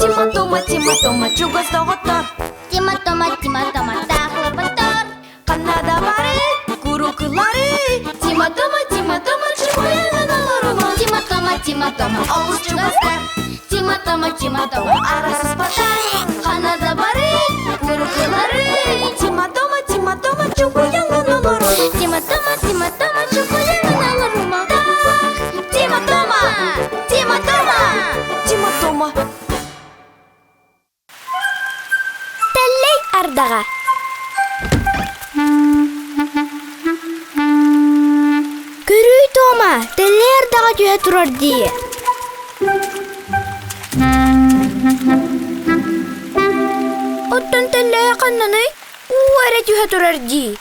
Тима Тома, Тима Тома, чугас доҕоттор. Тима Тома, Тима Тома, таахлапаттар. Ханна да бары, курукулары. Тима Тома, Тима Тома, чугуйанан олорума. Тима Тома, Тима Тома, Олус чугастар. Тима Тома, Тима Тома, Арасыспатар. Ханна да бары, Курукулары. Тима Тома, Тима Тома, чугуйанан олорума. Тима Тома, Тима Тома, чугуйанан олорума. Тима Тома, Тима Тома, Тима Тома. Тэллэй ардаҕа Көрүй Тома, тэллэй ардаҕа түһэ турар дии. Оттон тэллэйэ ханнаный? Уу эрэ түһэ турар дии.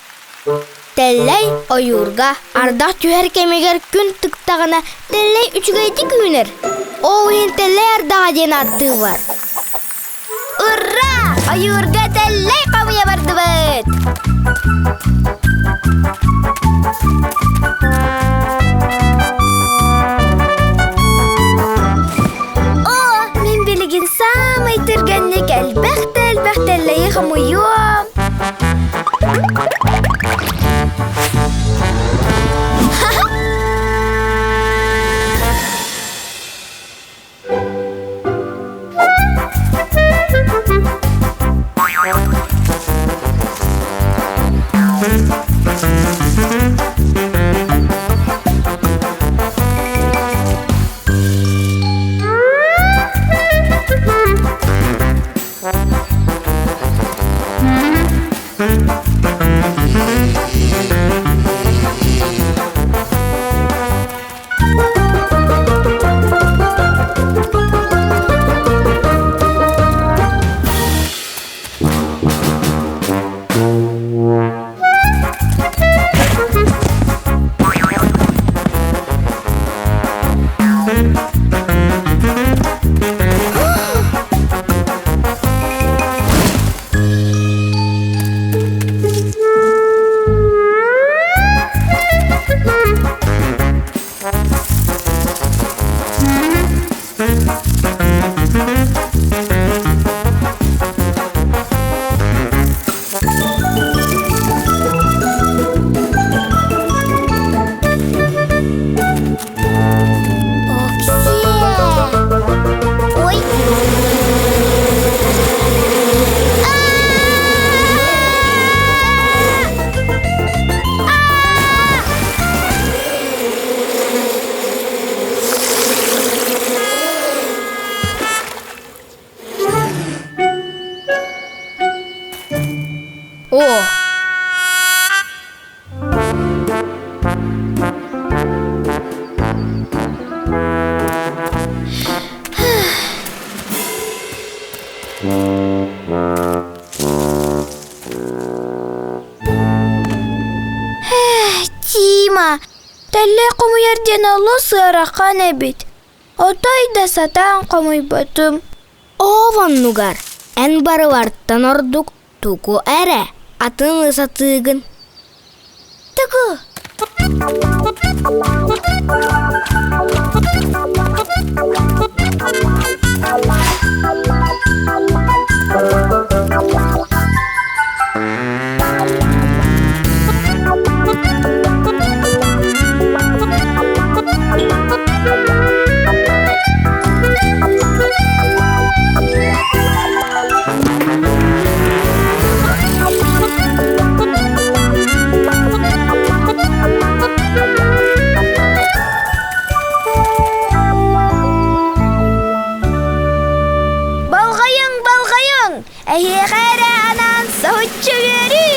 Тэллэй ойуурга ардах түһэр кэмигэр күн тыктаҕына тэллэй үчүгэйдик үүнэр. Ол иһин тэллэй ардаҕа диэн ааттыыллар. Ура! Ойуурга тэллэй хомуйа бардыбыт! Оо, мин билигин саамай түргэнник элбэх да элбэх тэллэйи хомуйуом. Ой! О! Тима, тэллэй хомуйар диэн олус ыарахан эбит. Отой да сатаан хомуйбатым. Ол оннугар эн барылартан ордук тугу эрэ атын сатыыгын. Тугу? Болҕойуҥ, болҕойуҥ! Эһиэхэ эрэ анаан соһуччу үөрүү!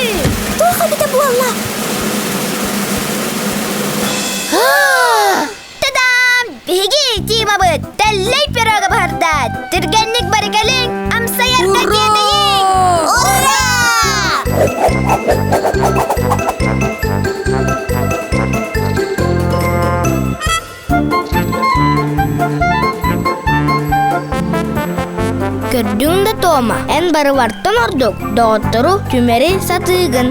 Туох эбитэ буолла? Та-дам! Биһиги Тимабыт тэллэй пирога баһарда! Түргэнник бары кэлиҥ, амсайарга тиэтэйиҥ! Ура! Көрдүҥ да Тома, эн барыбартан ордук доҕоттору түмэри сатыыгын.